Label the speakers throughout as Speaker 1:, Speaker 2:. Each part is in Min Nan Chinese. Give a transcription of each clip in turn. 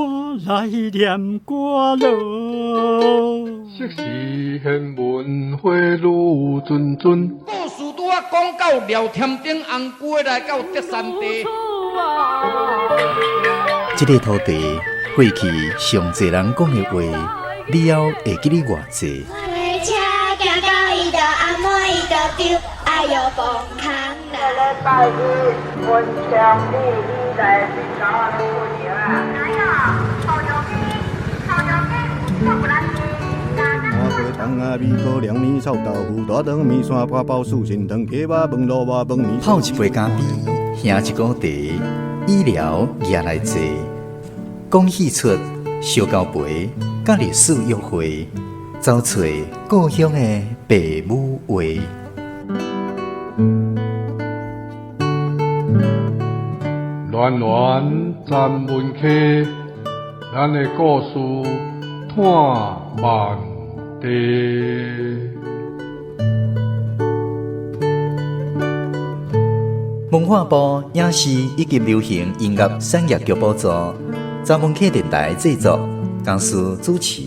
Speaker 1: 我來念歌囉。
Speaker 2: 昔時贤文花愈谆谆。
Speaker 3: 故事拄仔講到廖添丁紅龜來到德山地。
Speaker 4: 這个土地過去上濟人講的話，了後會記得偌濟？
Speaker 5: 拜一，文昌你你來
Speaker 4: 泡一杯咖啡，喝一壺茶，醫療也來坐，講戲出燒交陪，佮歷史約會，走揣故鄉的爸母話。
Speaker 2: 戀戀曾文溪，咱的故事伴萬地。
Speaker 4: 文化部影視以及流行音樂產業局補助，曾文溪電台製作，公司主持。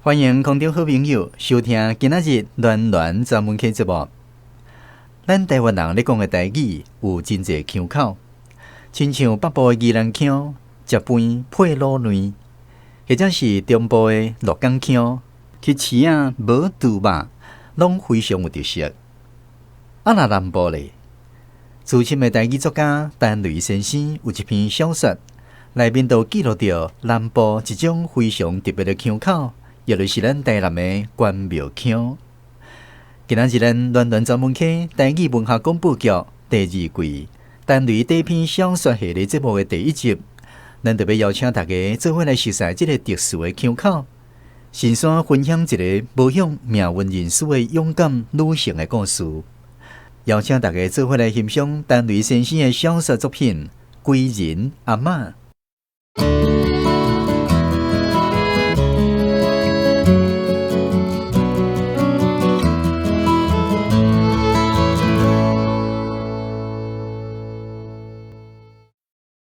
Speaker 4: 歡迎空中好朋友收聽今仔日暖暖專門客節目。咱台灣人咧講的台語有真濟腔口，親像北部的宜蘭腔，食飯配滷卵，或者是中部的鹿港腔，去市仔無豬肉，攏非常有特色。啊，若南部咧，資深的台語作家陳雷先生有一篇小說，內面就記錄著南部一種非常特別的腔口。也就是咱台南的關廟腔。今仔日咱暖暖專門客台語文學廣播劇第二季陳雷短篇小說系列節目的第一集，咱特別邀請大家做伙來熟悉這個特殊的腔口，神山分享一个無向命運認輸的勇敢女性的故事。邀請大家做伙來欣賞陳雷先生的小說作品《歸仁阿嬤》。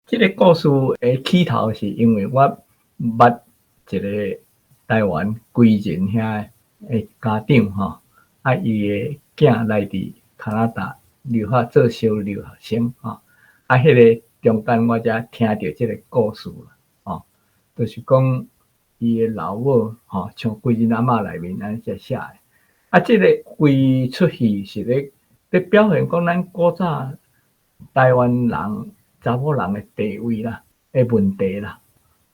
Speaker 6: 這个故事的起頭是因為我捌一個台灣歸仁遐的家長吼，啊，伊的囝來佇加拿大留學做小留學生吼，啊，彼个中間我才聽著這個故事啦，吼，就是講伊的老母吼，像歸仁阿嬤內面按呢寫的，啊，這个規齣戲是咧表現講咱古早台灣人查某人的地位啦，的問題啦。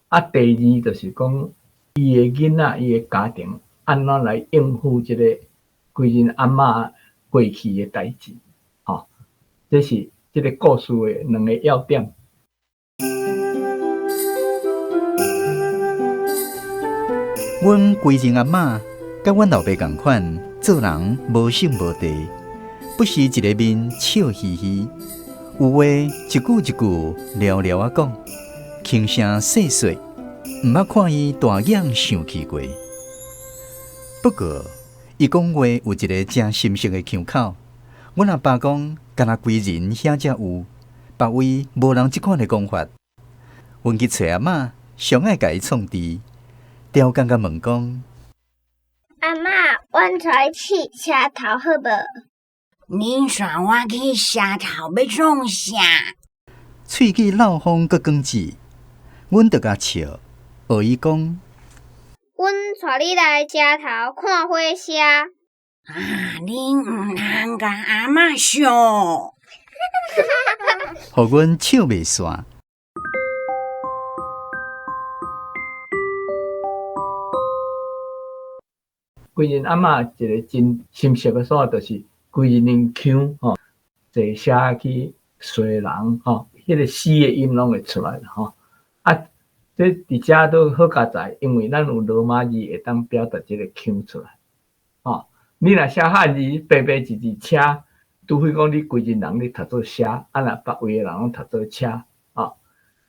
Speaker 6: 啊，第二就是講，伊的囡仔，伊的家庭按怎來應付這個歸仁阿嬤過去的代誌，吼，這是這個故事的兩個要點。
Speaker 4: 阮歸仁阿嬤佮阮老爸仝款，做人無性無地，不時一个面笑嘻嘻。有話一句一句寥寥仔講，輕聲細說，毋捌看伊大眼生氣過。不過，伊講話有一个誠深色的腔口。阮阿爸講，敢若歸仁遐才有，別位無人這款的講法。阮去揣阿嬤，上愛共伊創治，刁工共問講：
Speaker 7: 阿嬤，阮帶你去車頭好無？
Speaker 8: 你帶我去車頭欲創啥？
Speaker 4: 喙齒漏風閣捲舌，阮就共笑，學伊講。
Speaker 7: 阮帶你來車頭看火車。
Speaker 8: 啊！你毋通共阿嬤笑，
Speaker 4: 予阮笑袂煞。
Speaker 6: 歸仁阿嬤一个真深色的所在，就是歸仁腔吼，坐車去西人吼，彼个死的音攏會出來吼。啊，這佇遮都好佳哉，因為咱有羅馬字會當表達這个腔出來吼。你若寫漢字，白白一字車，除非講你歸仁人你讀做車，啊若別位的人攏讀做車，啊，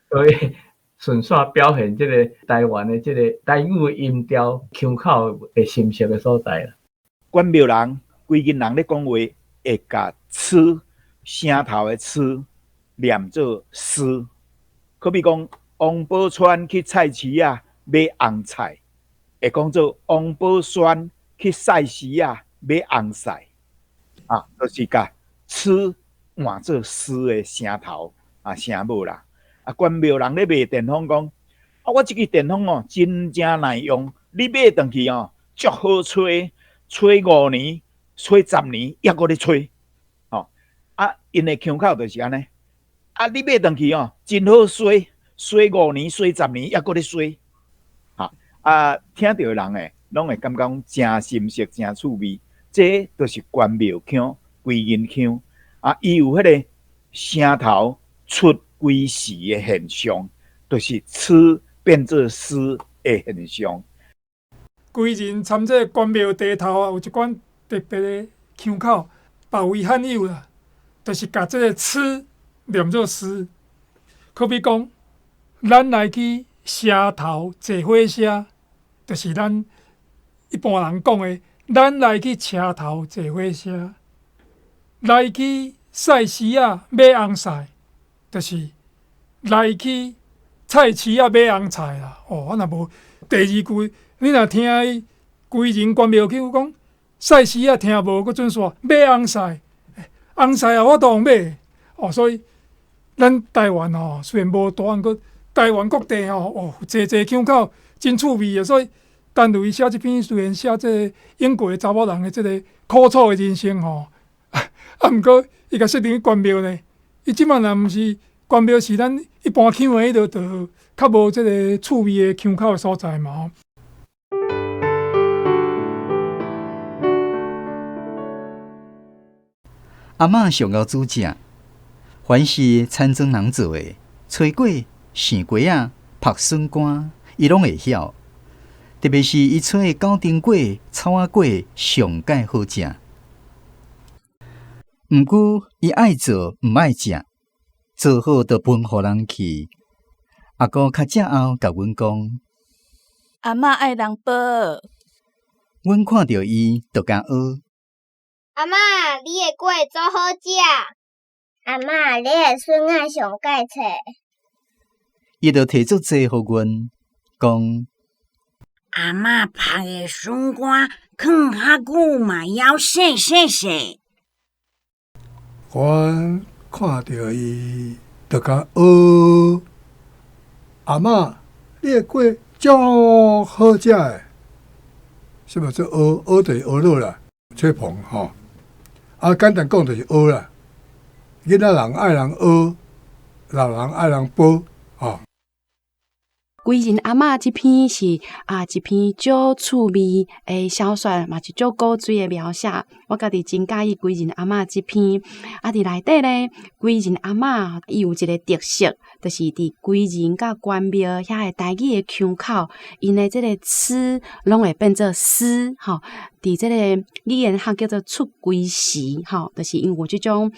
Speaker 6: 所以順紲表現這個台灣的這個台語音調腔口的深色的所在啦。
Speaker 9: 關廟人、歸仁人咧講話，會共 ㄑ 聲頭的 ㄑ 念做 ㄒ，好比講王寶釧去菜市仔買紅菜，會講做王寶釧去菜市仔買紅菜，啊，就是共 ㄑ 換做 ㄒ 的聲頭啊聲母啦。啊，關廟人咧賣電風講，啊，我這支電風哦，真正耐用，你買轉去哦，足好吹，吹5年、吹10年，猶閣咧吹，吼。啊，𪜶的腔口就是按呢。啊，你買轉去哦，真好洗，洗5年、洗10年，猶閣咧洗。哈，啊，聽著的人會，攏會感覺講誠深色、誠趣味。這就是關廟腔、歸仁腔。啊，伊有彼個聲頭出歸時的現象，就是 ㄑ 變做 ㄒ 的現象。
Speaker 10: 歸仁參這個關廟地頭啊，有一款特別的腔口，別位罕有啦，就是共這個 ㄑ 念做 ㄒ。好比講，咱來去社頭坐火車，就是咱一般人講的，咱來去車頭坐火車，來去菜市仔買紅菜，就是來去菜市仔買紅菜啦。哦，我若無第二句，你若聽伊歸仁關廟腔講菜市仔聽無，閣準煞買紅菜，紅菜也有法度買。哦，所以咱台灣吼雖然無大，毋過台灣各地吼哦，濟濟腔口真趣味的。所以陳雷寫這篇雖然寫這個英國的查某人的這個苦楚的人生吼，啊，毋過伊共設定去關廟呢。伊這擺若毋是關廟，是咱一般腔的彼落，就較無這個趣味的腔口的所在嘛吼。
Speaker 4: 阿嬤上𠢕煮食，凡是田庄人做的，炊粿、生雞仔、曝筍乾，伊攏會曉。特別是伊炊的九重粿、草仔粿上蓋好食。毋過伊愛做，毋愛食，做好就分予人去。阿姑較食後，共阮講：
Speaker 11: 阿嬤愛人抱。
Speaker 4: 阮看著伊，就共學。
Speaker 7: 阿嬤，你的粿足好食。阿嬤，你的筍仔上蓋脆。
Speaker 4: 伊就提足濟予阮，講：
Speaker 8: 阿嬤曝的筍乾，囥較久嘛，猶細細細。
Speaker 2: 我看著伊，就共學。阿嬤，你的粿足好食的。啥物做學？學就是學落啦，吹捧吼。啊，簡單講就是學啦。囡仔人愛人學，老人愛人抱，吼。
Speaker 12: 歸仁阿嬤這篇是啊一篇足趣味的小說，嘛是足古錐的描寫。我家己真佮意歸仁阿嬤這篇。啊，佇內底咧，歸仁阿嬤伊有一個特色，就是佇歸仁佮關廟遐个台語的腔口，𪜶的這個 ㄑ 攏會變做 ㄒ 吼。佇這個語言學叫做出歸時吼，就是因為有這種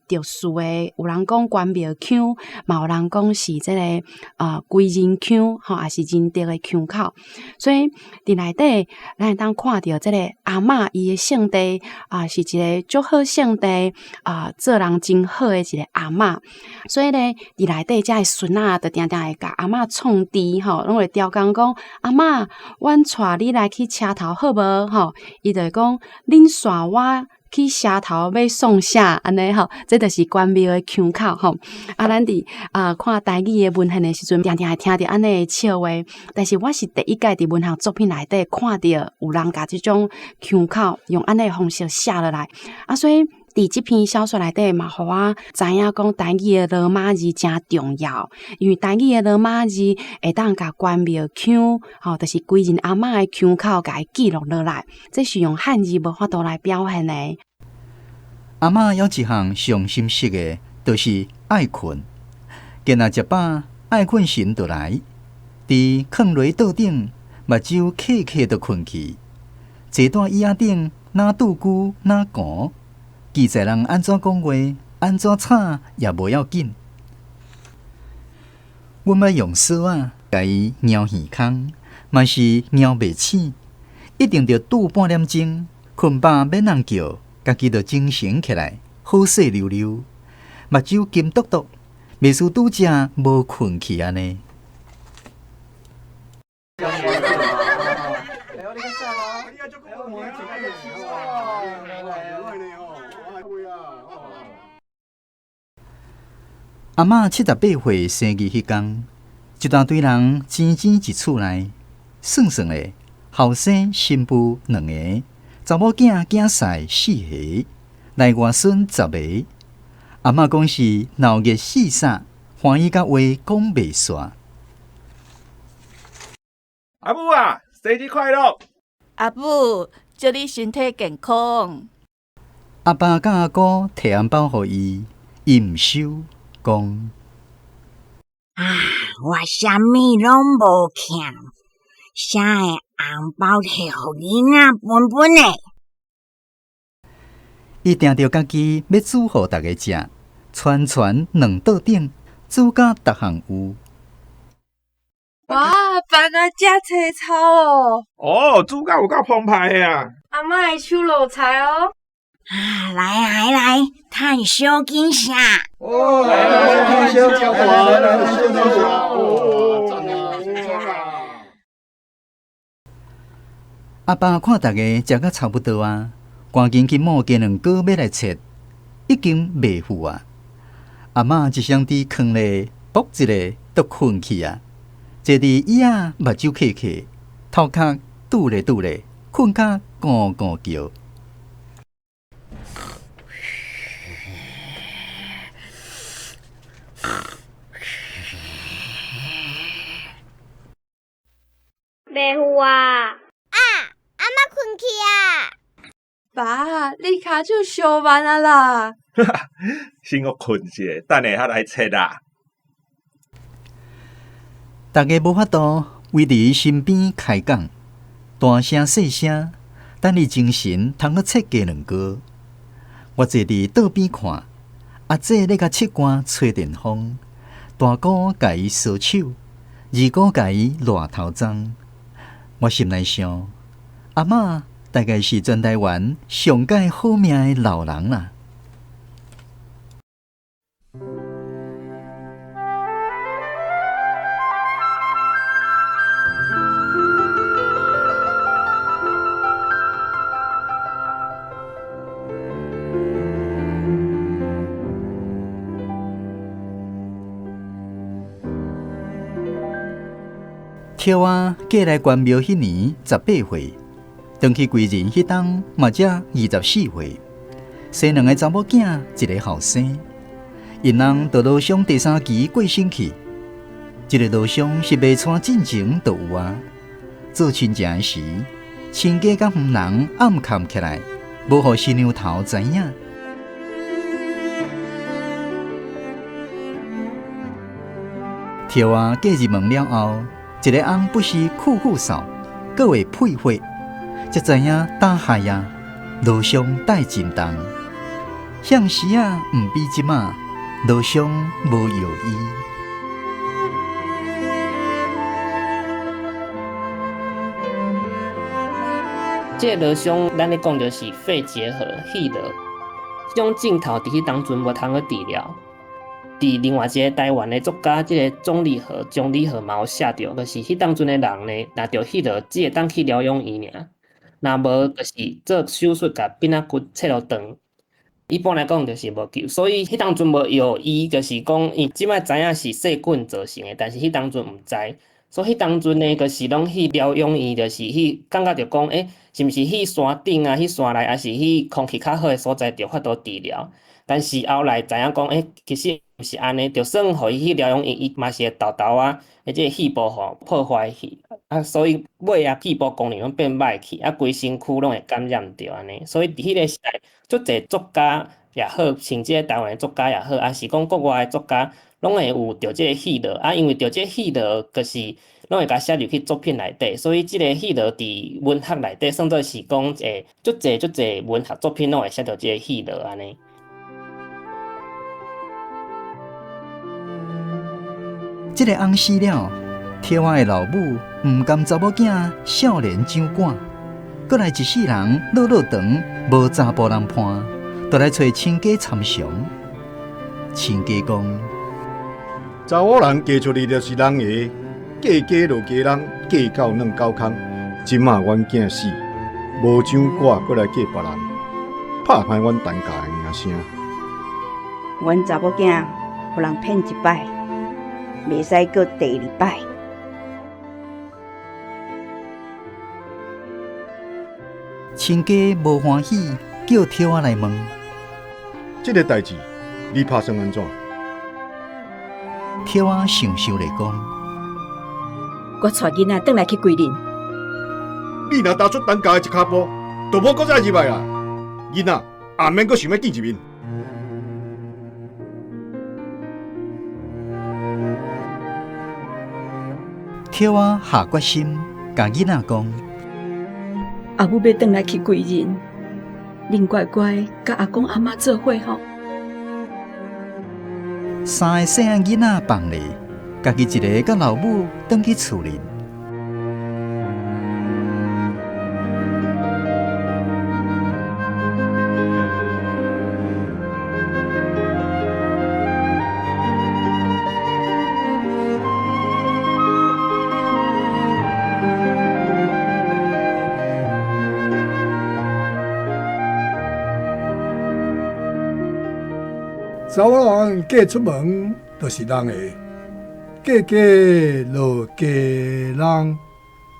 Speaker 12: 特殊的，有人講關廟腔，嘛有人講是這個歸仁腔吼，也是仁德的腔口。所以佇內底，咱會當看著這個阿嬤伊的性地啊，是一個足好性地啊，做人真好的一個阿嬤。所以咧，佇內底遮的孫仔就定定會共阿嬤創治吼，攏會刁工講阿嬤，阮帶你來去車頭好無吼？伊就會講，恁帶我去社頭欲創啥？按呢吼，這就是關廟的腔口吼。啊，咱佇啊看台語的文獻的時陣，定定會聽著按呢的笑話。但是我是第一擺佇文學作品內底看著有人共這種腔口用按呢的方式寫落來。啊，所以佇這篇小說內底嘛，予我知影講台語的羅馬字誠重要，因為台語的羅馬字會當共關廟腔，吼，就是歸仁阿嬤的腔口，共伊記錄落來。這是用漢字無法度來表現的。
Speaker 4: 阿嬤有一項上心適的，就是愛睏。囡仔食飽，愛睏神就來，佇炕螺桌頂，目睭瞌瞌就睏去，坐蹛椅仔頂，若拄龜，若糊。記載人按怎講話，按怎慘也無要緊。阮欲用索仔共伊撓耳空，嘛是撓袂醒，一定著拄半點鐘，睏飽免人叫，家己就精神起來，好勢溜溜，目睭金篤篤，袂輸拄才無睏去按呢。阿嬤78歲生日彼工，一大堆人擠擠佇厝內，算算咧，後生新婦兩个，查某囝囝婿四个，內外孫10个。阿嬤講是鬧熱四散，歡喜甲話講袂煞。
Speaker 13: 阿母啊，生日快樂！
Speaker 11: 阿母，祝你身體健康。
Speaker 4: 阿爸佮阿姑提紅包予伊，伊毋收，講：
Speaker 8: 啊，我啥物攏無欠，啥个紅包提予囡仔分分的。
Speaker 4: 伊定著家己欲煮予逐家食，全全兩桌頂，煮甲逐項有。
Speaker 14: 哇，飯啊遮青草哦！
Speaker 13: 哦，煮甲有夠澎湃的啊！
Speaker 14: 阿嬤的手路菜哦。
Speaker 8: 啊，來來來，趁小金啥？
Speaker 2: 哦，來來來，小金來來小金哦，讚啊，讚啊！
Speaker 4: 阿爸看逐家食甲差不多啊，趕緊去摸雞卵糕欲來切，已經袂赴啊！阿嬤一雙佇囥咧，噗一下就睏去啊！坐佇椅仔，目睭瞌瞌，頭殼拄咧拄咧，睏甲咕咕叫。
Speaker 7: 袂赴啊！啊，阿嬤睏去啊！
Speaker 14: 爸，你跤手傷慢啊啦！
Speaker 13: 先閣睏一下，等下才來切啦。
Speaker 4: 逐家無法度圍佇伊身邊開講，大聲細聲，等伊精神通閣切雞卵糕。我坐佇桌邊看，阿姐咧共七官吹電風，大姑共伊搔手，二姑共伊捋頭鬃。我心內想，阿嬤大概是全台灣上蓋好命的老人啦。跳仔過來關廟彼年18歲，轉去歸仁彼冬嘛才24歲，生兩个查某囝，一个後生。𪜶翁就羅雙第三期過身去。這个羅雙是袂娶進前就有啊。做親情的時，親家佮夫人暗崁起來，無予新娘頭知影。跳仔過入門了後，一个翁不時咳咳嗽，閣會屁血，才知影打害啊，羅雙帶真重。向時啊，毋比這馬，羅雙無藥醫。
Speaker 15: 這個羅雙，咱咧講就是肺結核、肺瘻，這種症頭佇彼當陣無通去治療。佇另外一个台灣的作家，這个鍾理和，鍾理和嘛有寫著，就是彼當陣的人呢，若著彼落，只會當去療養院爾，若無就是做手術，共鬢仔骨切落斷。一般來講就是無救，所以彼當陣無藥醫，就是講伊這擺知影是細菌造成的，但是彼當陣毋知，所以彼當陣呢，就是攏去療養院，就是去感覺著講，是毋是去山頂啊，去山內，抑是去空氣較好的所在，就法度治療。但是後來知影講，其實毋是按呢，就算予伊去療養院，伊嘛是會沓沓仔，這个肺部吼破壞去，啊，所以尾仔肺部功能攏變歹去，啊，規身軀攏會感染著按呢。所以佇彼个時代，足濟作家也好，像這个台灣的作家也好，抑是講國外的作家，攏會有著這个戲路。啊，因為著這个戲路，就是攏會共寫入去作品內底，所以這个戲路佇文學內底算做是講，足濟足濟文學作品攏會寫著這个戲路按呢。
Speaker 4: 這个翁死了，柱仔的老母毋甘查某囝少年掌管，閣來一世人落落長，無查埔人伴，就來揣親家參詳。親家講：
Speaker 16: 查某人嫁出去就是人的，嫁雞落雞籠，嫁狗軟狗空。這馬阮囝死，無掌管，閣來嫁別人，拍歹阮陳家的名聲。
Speaker 17: 阮查某囝予人騙一擺，袂使閣第二擺。
Speaker 4: 親家無歡喜，叫柱仔來問：
Speaker 16: 這个代誌你拍算按怎？
Speaker 4: 柱仔想想咧講：
Speaker 17: 我帶囡仔轉來去歸仁。
Speaker 16: 你若踏出陳家的一跤步，就無閣再入來啦。囡仔也免閣想欲見一面。
Speaker 4: 柱仔下決心，共囡仔講：
Speaker 17: 阿母欲轉來去歸仁，恁乖乖佮阿公阿嬤做伙吼。
Speaker 4: 三个細漢囡仔放咧，家己一个佮老母轉去厝裡。
Speaker 2: 查某人嫁出門就是人的，嫁雞落雞籠，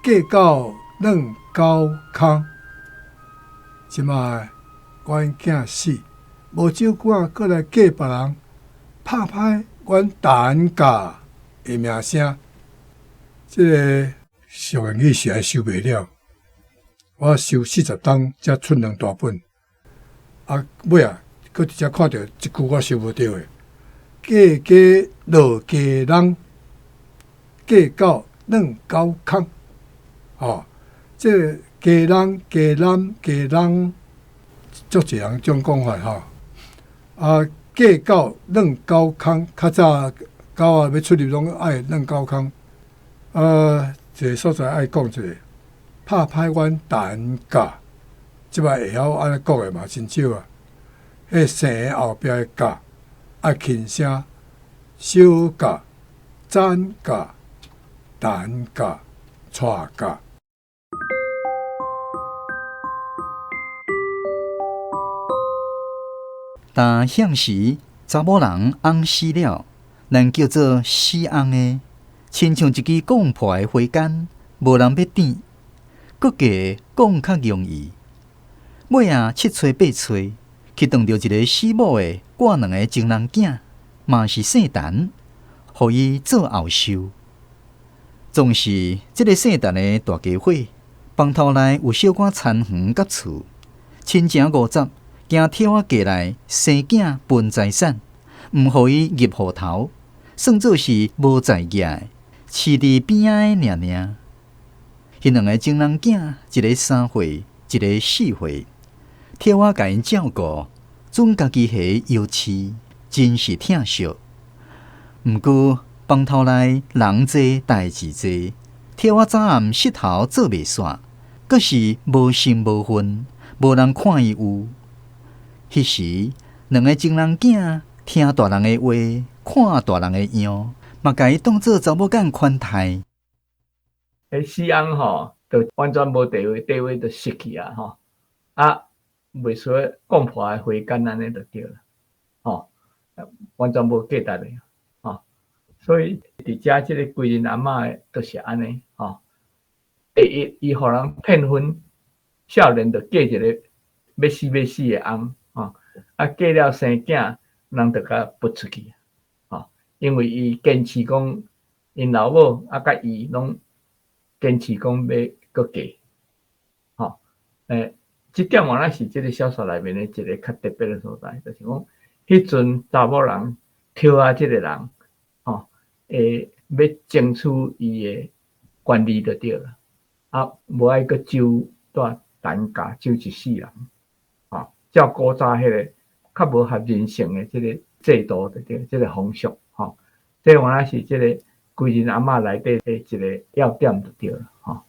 Speaker 2: 嫁狗軟狗空。這擺阮囝死，無酒館，閣來嫁別人，拍歹阮陳家的名聲。這个俗諺語實在收袂了，我收40冬才出兩大本，啊尾仔。閣直接看著一句我收無著的，嫁雞落雞籠，嫁狗軟狗空，吼，這个雞籠、雞籠、雞籠，足濟人種講法吼。啊，嫁狗軟狗空，較早狗仔欲出入攏愛軟狗空。啊，一个所在愛講一下，拍歹阮陳家，這擺會曉按呢講的嘛真少啊。彼姓後壁的家愛輕聲，小家、陳家、陳家、蔡家。
Speaker 4: 但向时查某人翁死了，咱叫做死翁的，親像一支講破的花矸，無人欲甜，閣加講較容易。尾仔七揣八揣，去撞著一个死某的掛兩个情人囝，嘛是姓陳，予伊做後壽。總是這个姓陳的大家伙，房頭內有小可田園佮厝，親情50，驚柱仔嫁來生囝分財產，毋予伊入戶頭，算做是無在業的，飼佇邊仔的爾爾。彼兩个情人囝，一个3歲，一个4歲。柱仔共𪜶照顧，準家己下藥飼，真是疼惜。毋過房頭內人濟代誌濟，柱仔早暗膝頭做袂煞，閣是無心無份，無人看伊有。彼時兩个情人囝聽大人的話，看大人的樣，嘛共伊當做查某囝款待。
Speaker 6: 彼死翁吼，就完全無地位，地位就失去啊吼啊！袂輸講破的花矸按呢就對啦，吼，完全無價值的，吼。所以佇遮這个歸仁阿嬤的，就是按呢，吼。第一，伊予人騙婚，少年就嫁一个欲死欲死的翁，吼，啊嫁了生囝，人就共撥出去，吼，因為伊堅持講，𪜶老母啊佮伊攏堅持講欲閣嫁，吼，這點原來是這個小說內面的一個較特別的所在，就是講，彼陣查某人抽仔這個人，吼，會欲爭取伊的權利就對啦，啊，無愛閣周蹛陳家周一世人，吼，照古早彼個較無合人性的這個制度就對，這個風俗，吼，這原來是這個歸仁阿嬤內底的一個要點就對啦，吼。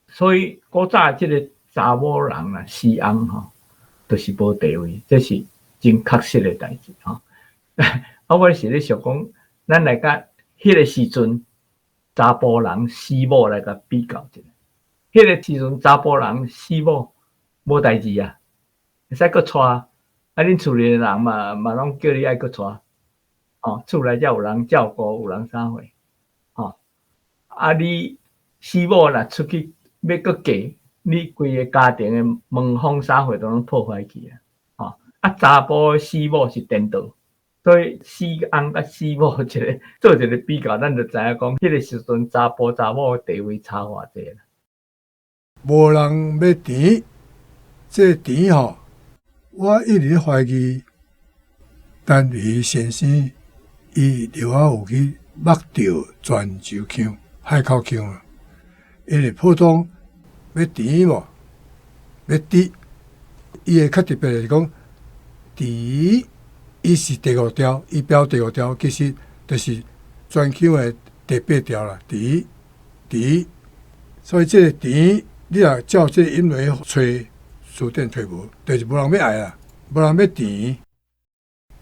Speaker 6: 所以古早這個查某人啊，死翁吼，就是無地位，這是真確實的代誌吼。啊，我是咧想講，咱來共彼個時陣查埔人死某來共比較一下，彼個時陣查埔人死某無代誌啊，會使閣娶，啊，恁厝裡的人嘛嘛攏叫你愛閣娶，吼，厝內才有人照顧，有人啥貨，吼，啊，你死某若出去欲閣嫁，你規個家庭的門風啥貨都攏破壞去啊！吼，啊，查埔死某是顛倒，所以死翁佮死某一個做一個比較，咱就知影講，彼個時陣查埔查某的地位差偌濟啦。
Speaker 2: 無人欲填，這個填吼，我一直懷疑陳瑜先生伊著仔有去目著泉州腔、海口腔啊，因為普通欲甜無，欲滴，伊會較特別是講甜，伊是第五調，伊標第五調，其實就是泉腔的第八調啦，甜甜，所以這個甜，你若照這個音來揣，詞典揣無，就是無人欲愛啦，無人欲甜。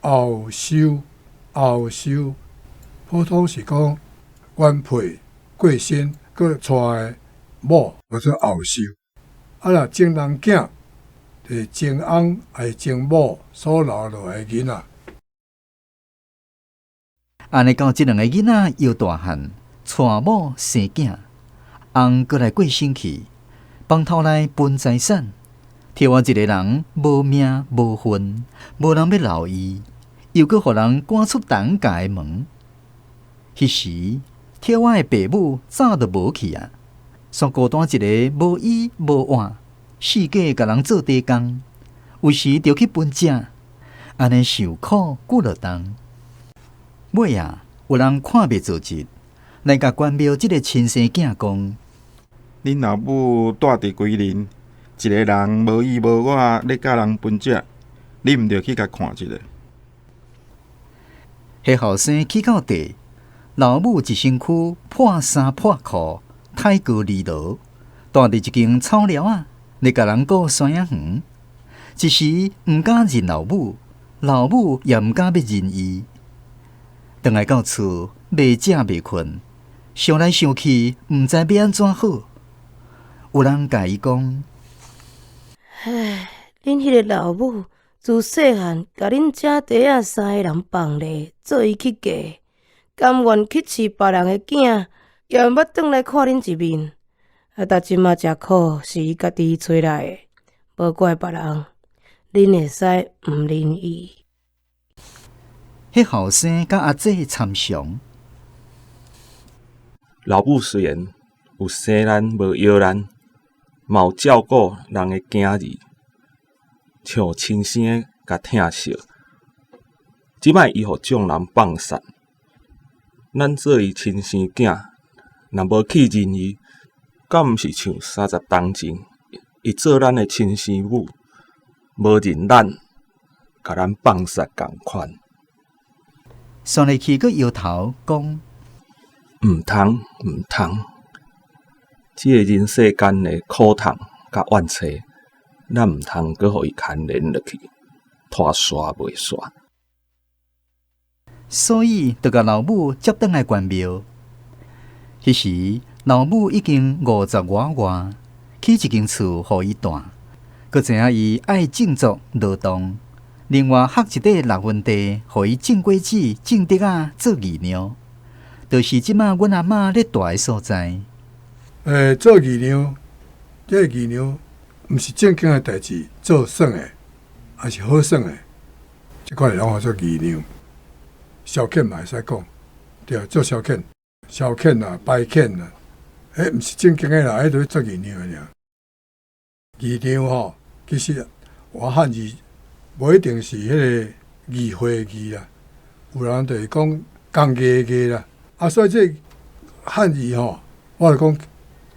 Speaker 2: 後收後收，普通是講原配過身，閣娶的某，叫做後收。啊，若情人囝，就是情翁抑是情某所留落來的囡仔。
Speaker 4: 按呢到這兩个囡仔又大漢，娶某生囝，翁閣來過身去，枋頭來分財產，抽仔一个人無名無份，無人欲留伊，又閣予人趕出陳家的門。彼時，抽仔的爸母早就無去啊，煞孤單一个無依無倚，四界共人做短工，有時著去分食，按呢受苦幾落冬。尾啊，有人看袂做節，來共關廟這个親生囝講：
Speaker 18: 恁老母蹛佇歸仁，一个人無依無倚，咧佮人分食，你毋著去共看一下。
Speaker 4: 彼後生去到地，老母一身軀破衫破褲，太過離羅，蹛佇一間草寮仔，咧共人顧山仔園。一時毋敢認老母，老母也毋敢欲認伊。轉來到厝，袂食袂睏，想來想去，毋知欲按怎好。有人共伊講：
Speaker 19: 唉，恁彼個老母自細漢共恁姐弟仔三个人放咧，做伊去嫁，甘願去飼別人的囝，也毋捌轉來看恁一面。啊，到這馬食苦是伊家己揣來的，無怪別人，恁會使毋認伊。
Speaker 4: 彼後生佮阿姊參詳。
Speaker 13: 老母雖然有生咱無養咱，嘛有照顧人的囝兒，像親生的共疼惜。這擺伊予眾人放殺，咱做伊親生囝，若無去認伊，敢毋是像30冬前，伊做咱的親生母，無認咱，共咱放殺仝款。
Speaker 4: 煞落去閣搖頭講：
Speaker 13: 毋通，毋通！這个人世間的苦痛佮怨嗟，咱毋通閣予伊牽連落去，拖煞袂煞。
Speaker 4: 所以，就共老母接轉來關廟。彼時，老母已經五十外外，起一間厝予伊蹛，閣知影伊愛種作勞動。另外，撥一塊六分地，予伊種果子、種竹仔做義娘，就是這馬阮阿嬤咧蹛的所在。
Speaker 2: 做義娘，這個義娘毋是正經的代誌，做耍的，抑是好耍的，這款攏叫做義娘。消遣嘛會使講，對啊，做消遣、消遣啊、排遣啊，彼毋是正經的啦，彼就是做義娘的爾。義娘吼，其實我漢字無一定是彼個議會字啦，有人就會講工藝藝啦。啊，所以這個漢字吼，我就講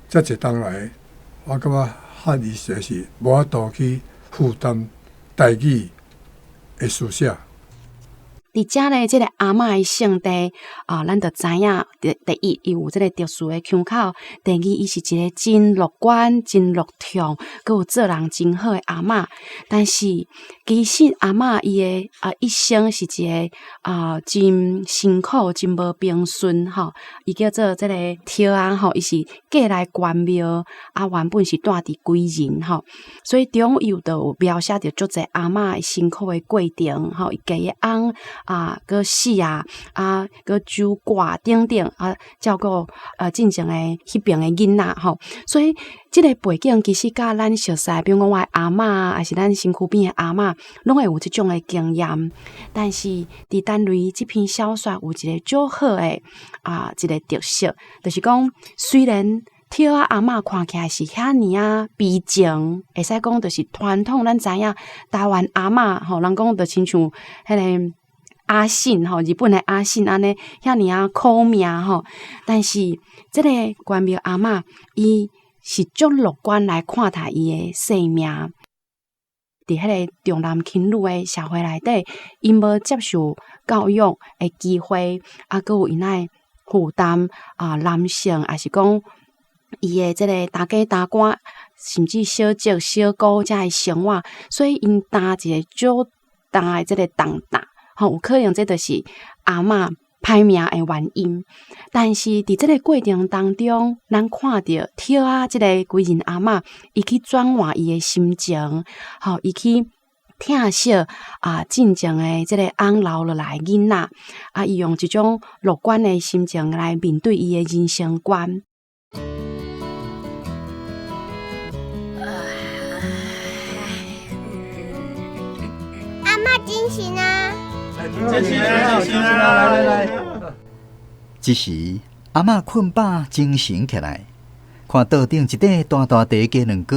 Speaker 2: 遮濟冬來，我感覺漢字實在是無法度去負擔台語的書寫。
Speaker 12: 佇遮咧，這個阿嬤的性地啊，咱就知影，第一，伊有這個特殊的腔口；第二，伊是一個真樂觀、真樂暢，閣有做人真好的阿嬤。但是，其實阿嬤伊的一生是一個真辛苦、真無平順吼。伊叫做這個桃仔吼，伊是嫁來關廟，啊，原本是住佇歸仁吼，所以中伊有就有描寫著足濟阿嬤辛苦的過程吼，伊嫁的翁。啊，閣死啊，啊，閣守寡等等啊，照顧進前的彼爿的囡仔吼，所以這個背景其實佮咱熟似，比如講我的阿嬤，抑是咱身軀邊的阿嬤，攏會有這種的經驗。但是佇陳雷這篇小說有一個足好的一個特色，就是講雖然桃仔阿嬤看起來是遐爾仔悲情，會使講就是傳統咱知影台灣阿嬤吼，人講就親像彼個阿信吼，日本的阿信按呢遐爾仔苦命吼，但是這個關廟阿嬤伊是足樂觀來看待伊的生命。佇彼個重男輕女的社會內底，𪜶無接受教育的機會，啊，閣有𪜶愛負擔男性，抑是講伊的這個大家大官，甚至小叔小姑遮的生活，所以𪜶擔一個足重的這個重擔。吼，有可能這就是阿嬤歹命的原因。但是佇這個過程當中，咱看著桃仔這個歸仁阿嬤，伊去轉換伊的心情，吼，伊去疼惜進前的這個翁留落來囡仔，啊，伊用一種樂觀的心情來面對伊的人生觀。
Speaker 7: 阿嬤精神啊！
Speaker 18: 精神啊！精神啊！來來來！
Speaker 4: 這時，阿嬤睏飽精神起來，看桌頂一塊大大塊雞卵糕，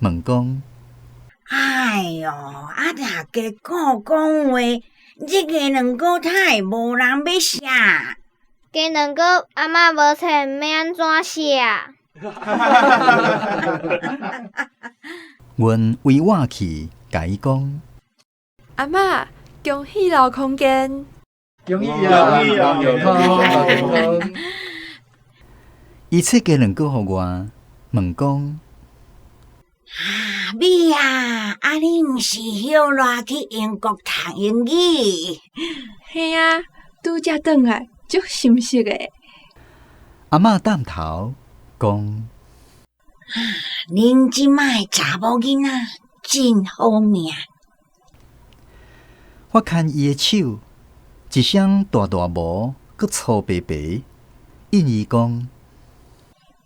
Speaker 4: 問講：
Speaker 8: 哎喲，啊，大家講講話，這雞卵糕哪會無人欲食？
Speaker 7: 雞卵糕阿嬤無切，欲按怎食？
Speaker 4: 阮委婉去共伊講：
Speaker 14: 阿嬤，恭喜劉空間！
Speaker 18: 恭喜啊！恭喜啊！
Speaker 4: 伊切雞卵糕予我，問講：
Speaker 8: 啊，美啊！啊，你毋是歇熱去英國讀英語？
Speaker 14: 嘿啊，拄才轉來，足心適的。
Speaker 4: 阿嬤點頭講：
Speaker 8: 啊，恁這擺的查某囡仔真好命。
Speaker 4: 我牽伊的手，一雙大大毛，閣粗白白，應伊講：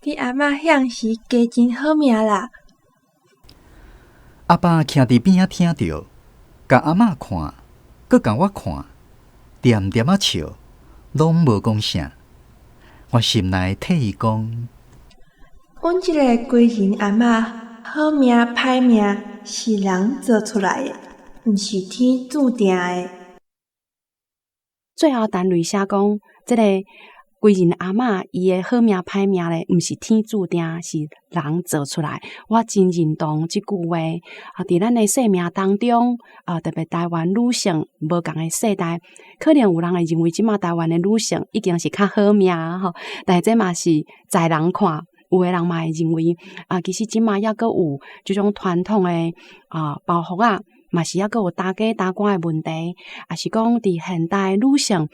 Speaker 14: 你阿嬤向時加真好命啦。
Speaker 4: 阿爸徛佇邊仔聽著，共阿嬤看，閣共我看，恬恬仔笑，攏無講啥。我心內替伊講：
Speaker 14: 阮這個歸仁阿嬤好命歹命是人做出來的，毋是天注定的。
Speaker 12: 最後，陳雷寫講，這個歸仁阿嬤伊的好命歹命咧，毋是天注定，是人做出來。我真認同這句話。啊，佇咱的生命當中，啊，特別台灣女性無仝的世代，可能有人會認為這馬台灣的女性已經是較好命吼，但是這嘛是在人看，有的人嘛會認為啊，其實這馬猶閣有這種傳統的包袱啊。嘛是猶閣有大家大官的問題，抑是講佇現代女性，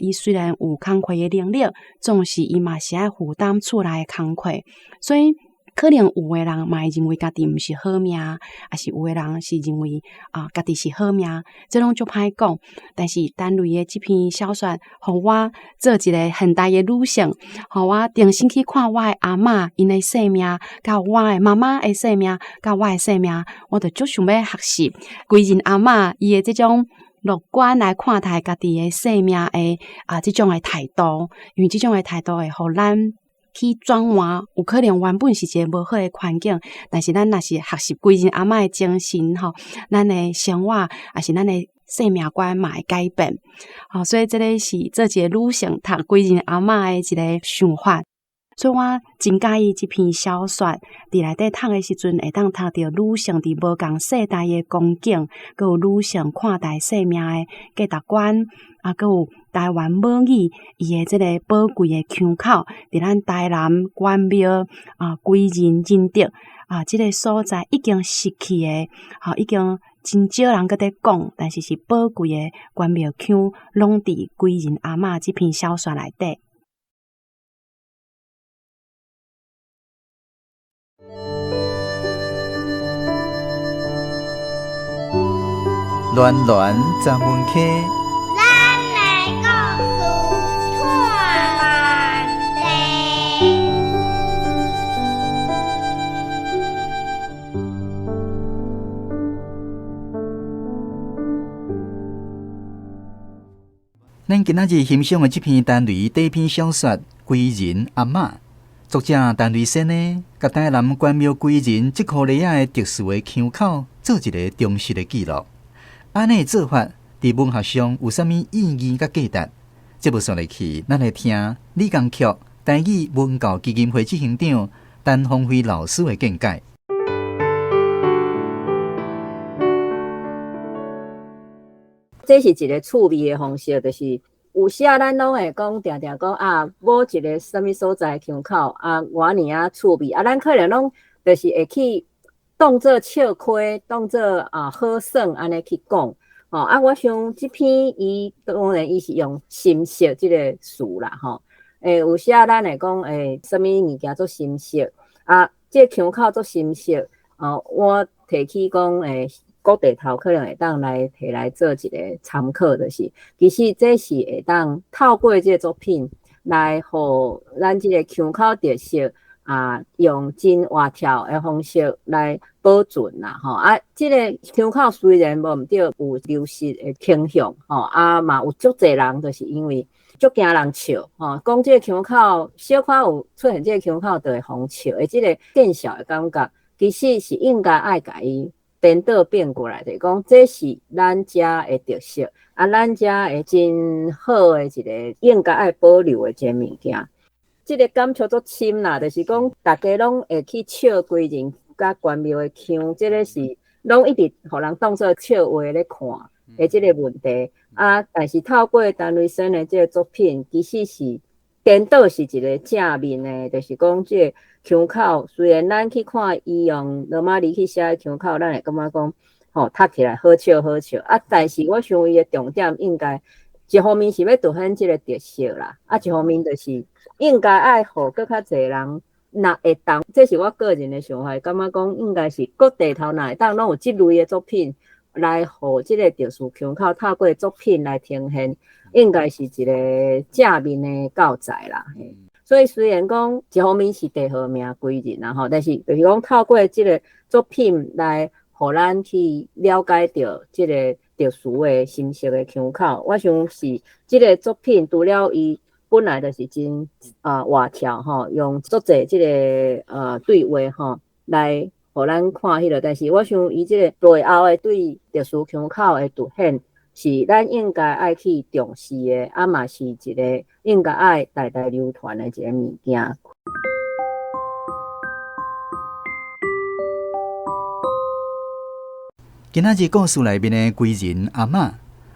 Speaker 12: 伊雖然有工課的能力，總是伊嘛是愛負擔厝內的工課，所以可能有的人嘛會認為家己毋是好命，抑是有的人是認為家己是好命，這攏足歹講。但是陳雷的這篇小說，予我做一個現代的女性，予我重新去看我的阿嬤𪜶的生命，佮我的媽媽的生命，佮我的生命，我就足想欲學習歸仁阿嬤伊的這種樂觀來看待家己的生命的這種的態度，因為這種的態度會予咱去轉換，有可能原本是一个無好的環境，但是咱若是學習歸仁阿嬤的精神吼，咱的生活抑是咱的生命觀嘛會改變。吼，所以這个是做一个女性讀歸仁阿嬤的一个想法。所以我真佮意這篇小說，佇內底讀的時陣，會當讀著女性佇無仝世代的光景，閣有女性看待生命的價值觀，啊，閣有台灣母語伊的這个寶貴的腔口，佇咱台南關廟啊，歸仁仁德啊，這个所在已經失去的，吼，已經真少人閣咧講，但是是寶貴的關廟腔，攏佇歸仁阿嬤這篇小說內底。
Speaker 4: 暖暖十分溪，
Speaker 7: 咱的故事充满地。
Speaker 4: 咱今仔日欣賞的這篇陳雷短篇小說《歸仁阿嬤》，作者陳雷先呢，共台南關廟歸仁這箍犁仔的特殊的腔口做一个忠實的記錄。按呢做法，佇文學上有啥物意義佮價值？節目紲落去，咱來聽李江菊台語文教基金會執行長陳芳輝老師的見解。
Speaker 20: 這是一个趣味的方式，就是有時啊，咱攏會講，定定講啊，某一个啥物所在腔口啊，偌爾仔趣味啊，咱可能攏就是會去當做笑詼，當做啊好耍按呢去講。吼啊，我想這篇伊當然伊是用深色這个詞啦，吼。有時啊，咱會講啥物物件做深色啊，這个腔口做深色，哦，我提起講古地頭可能會當來提來做一个參考，就是其實這是會當透過這个作品來予咱這个腔口特色啊，用真活跳的方式來保存啦，吼啊，這个腔口雖然無毋對有流失的傾向，吼啊嘛有足濟人就是因為足驚人笑，吼，講這个腔口小可有出現這个腔口就會予人笑的這个見笑的感覺，其實是應該愛共伊顛倒變過來，就是講這是咱遮的特色，啊，咱遮的真好的一个應該愛保留的一个物件。這个感觸足深啦，就是講大家攏會去笑歸仁佮關廟的腔，這个是攏一直予人當做笑話咧看的這個問題。啊，但是透過陳雷生的這个作品，其實是顛倒是一个正面的，就是講這个腔口，雖然咱去看伊用羅馬字去寫的腔口，咱會感覺講，吼，讀起來好笑好笑。啊，但是我想伊的重點應該一方面是欲凸顯這个特色啦，啊，一方面就是應該愛予閣較濟人若會當，這是我個人的想法，感覺講應該是各地頭若會當攏有這類的作品來予這个特殊腔口透過作品來呈現，應該是一个正面的教材啦。所以雖然講一方面是地號名歸仁啦吼，但是就是講透過這个作品來予咱去了解著這个特殊的深色的腔口，我想是這个作品除了伊本來就是真啊活跳吼，用足濟這个對話吼來予咱看彼个，但是我想伊這个背後的對特殊腔口的凸顯，是咱應該愛去重視的，啊嘛是一个應該愛代代流傳的一个物件。
Speaker 4: 今仔日故事內面的歸仁阿嬤，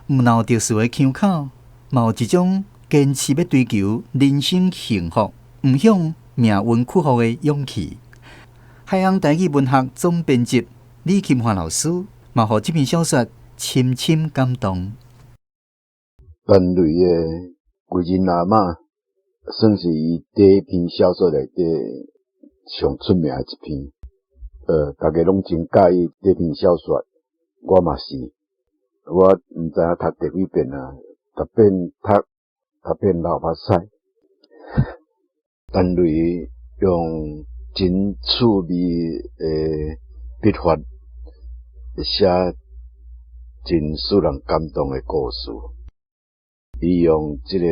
Speaker 4: 毋但有特殊的腔口，嘛有一種堅持欲追求人生幸福、毋向命運屈服的勇氣。海洋台語文學總編輯李琴華老師嘛，予這篇小說深深感動。
Speaker 21: 陳雷的歸仁阿嬤算是伊第一篇小說內底上出名的一篇，大家攏真佮意這篇小說，我嘛是，我毋知影讀第幾遍啊，逐遍讀，逐遍流目屎。陳雷用真趣味的筆法寫真使人感動的故事，伊用這个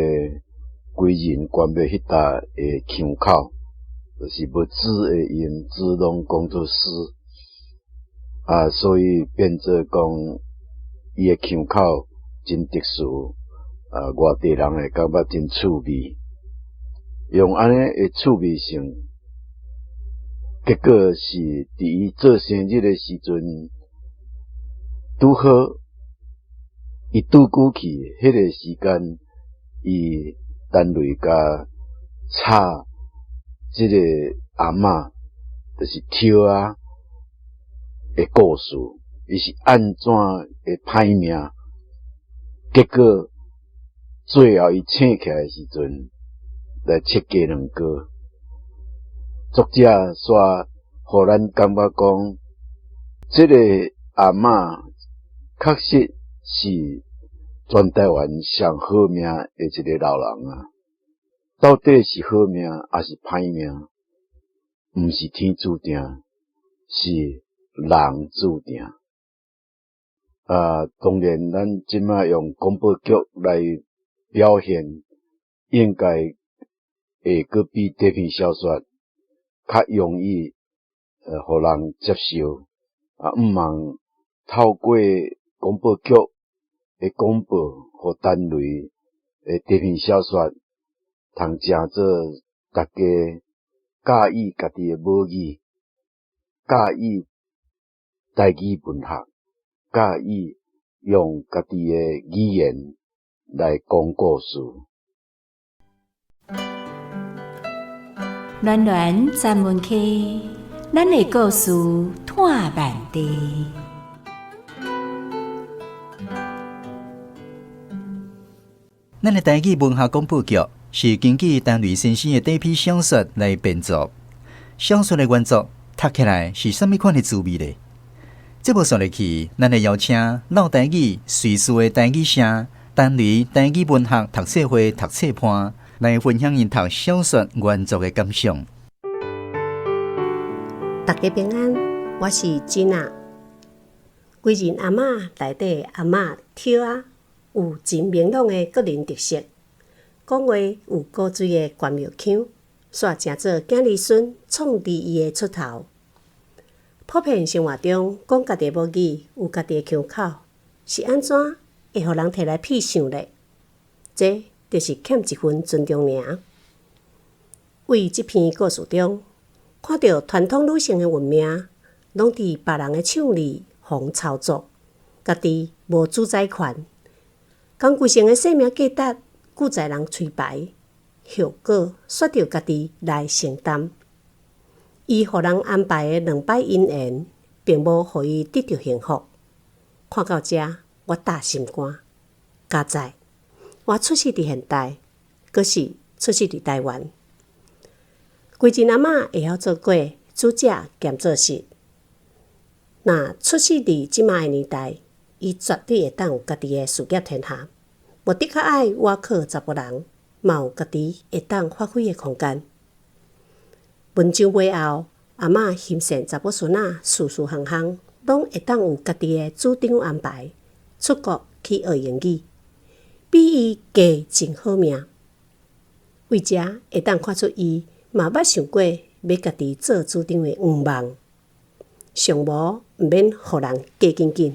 Speaker 21: 歸仁關廟彼搭的腔口，就是無字的音，字攏講做詩，啊，所以變做講伊的腔口真特殊，啊，外地人會感覺真趣味，用按呢的趣味性，結果是佇伊做生日的時陣，拄好伊拄過去彼個時間，伊單位共吵這個阿嬤，就是抽仔的故事，伊是按怎會歹命？結果最後伊醒起來的時陣，來切雞卵糕。作者煞予咱感覺講，這個阿嬤確實是全台灣上好命的一個老人啊！到底是好命抑是歹命？毋是天注定，是人注定。啊，當然，咱這擺用廣播劇來表現，應該會閣比短篇小說較容易，予人接受。啊，毋茫透過廣播劇的廣播，予單位的短篇小說，通成做大家佮意家己的母語，佮意台語文學，佮意用家己的語言來講故事。
Speaker 1: 暖暖專門溪，咱的故事伴萬地。
Speaker 4: 咱的台語文學廣播劇是根據陳雷先生的短篇小說來編作，小說的原作讀起來是啥物款的滋味呢？節目紲落去，咱會邀請老台語瑞士的台語社陳雷台語文學讀冊會讀冊伴來分享𪜶讀小說原作的感想。
Speaker 22: 大家平安，我是真仔。歸仁阿嬤內底阿嬤抽仔有真明朗的個人特色，講話有古錐的關廟腔，煞成做囝兒孫創治伊的出頭。普遍生活中講家己的母語有家己的腔口，是按怎會予人提來痞想咧？這就是欠一份尊重爾。為這篇故事中，看著傳統女性的運命，攏佇別人的手裡予操作，家己無主宰權，將規生的生命價值舊在人吹牌，後果煞著家己來承擔。伊予人安排的兩擺姻緣，並無予伊得著幸福。看到這，我膽心肝。佳哉，我出世佇現代，閣是出世佇台灣。歸仁阿嬤會曉做粿、煮食兼做事。若出世佇這馬的年代，伊絕對會當有家己的事業天下，無得較愛倚靠查埔人，嘛有家己會當發揮的空間。文章尾後，阿嬤欣羨查某孫仔事事項項攏會當有家己的主張安排，出國去學英語，比伊加真好命。為這會當看出伊嘛捌想過欲家己做主張的願望，上無毋免予人計緊緊。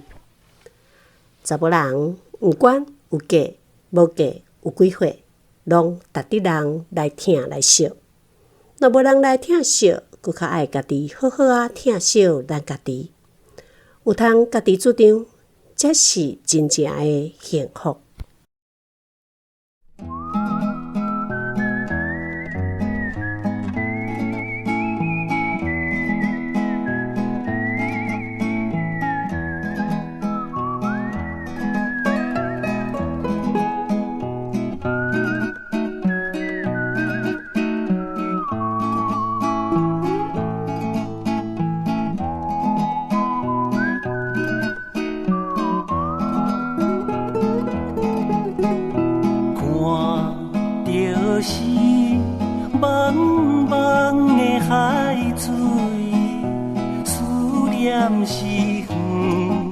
Speaker 22: 查某人毋管有嫁無嫁有幾歲，攏值得人來疼來惜。若無人來疼惜，閣較愛家己好好仔疼惜咱家己，有通家己主張，才是真正的幸福。
Speaker 23: 是遠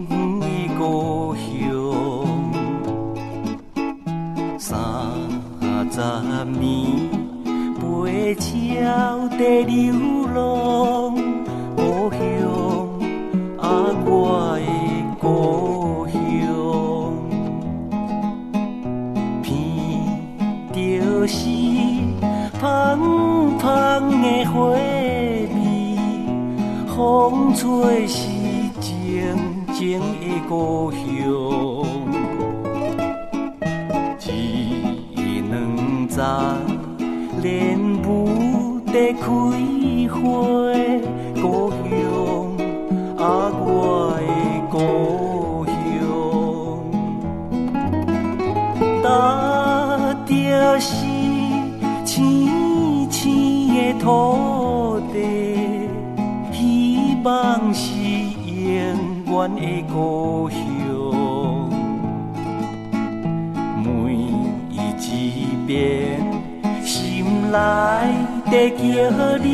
Speaker 23: 遠的故鄉，三十
Speaker 3: 十年，飞鸟在流浪，故乡啊，我的故乡，闻著是芳芳的花味，风吹是静静的故乡。一两丛莲雾在开花，故乡啊，我的故乡。踏著是青青的土地，希望是永远的故乡。每一遍心内在叫你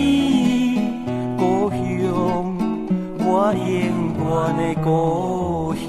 Speaker 3: 故乡，我永远的故乡。